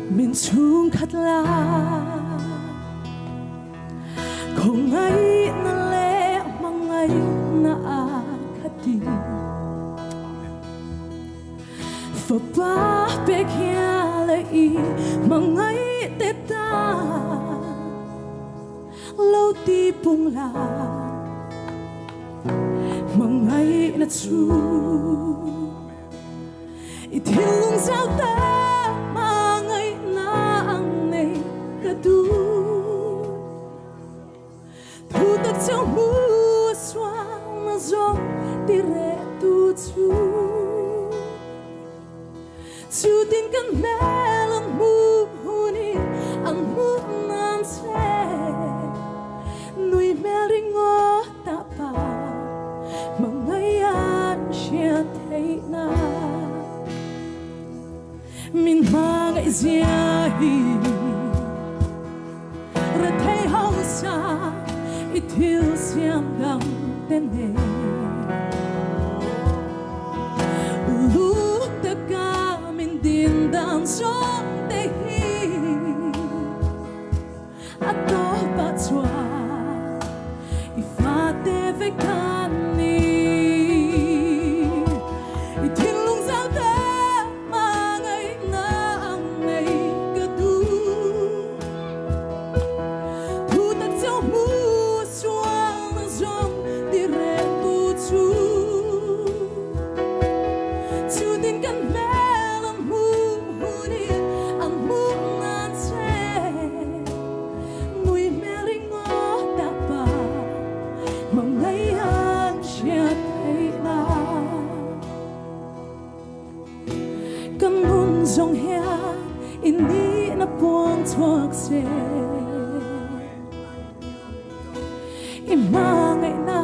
Min chhungkhat la Khawngaihna leh hmangaihna a khat i Fapa pek hial a i hmangaih te ta Lo ti pung la Hmangaihna chu I thinlung zau tak hmangaihna ang nei ka duh. Thu tak chauh hmu sualna zawng ti reh tu chu. Chutin kan hmel an hmuh hunin an hmuh nan che. Nui hmel ringawt ah pa hmangaih an hriat theih na. Min hmangaih zia hi rethei hausa i thil siam dang te nen. Uluk taka min din dan zawng te hi A tawpah chuan i fate vek an ni. I thinlung zau tak hmangaihna ang nei ka duh. Thu tak chauh hmu sualna zawng ti reh tu chu. Chutin kan hmel an hmuh hunin an hmuh nan che. Nui hmel ringawt a pa hmangaih an hriat theih nan. Kan nun zawng hian i nihna puang chhuak che. I hmangaihna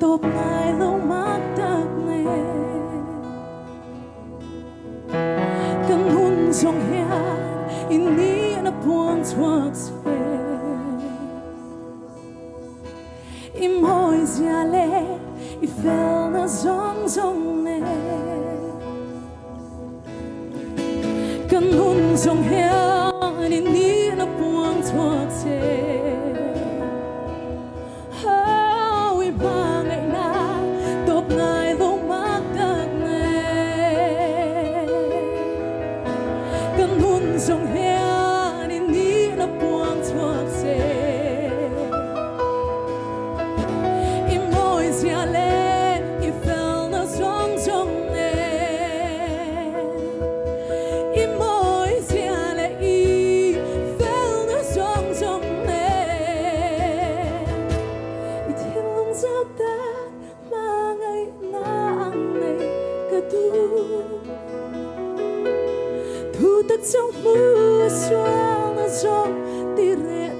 tawp ngai lo mak tak nen. Kan hun zawng hian i nihna puang chhuak che. I mawi zia leh i felna zawng zawng nen. Kan hun zawng hian i nihna puang chhuak che. Hawi hmangaihna tawp ngai lo mak tak nen. Kan hun zawng hian i nihna puang chhuak che. I mawi zia leh i felna zawng zawng nen. I mawi zia leh i felna zawng zawng nen. I thinlung zau tak hmangaihna ang nei ka duh. Thu tak chauh hmu sualna zawng ti reh.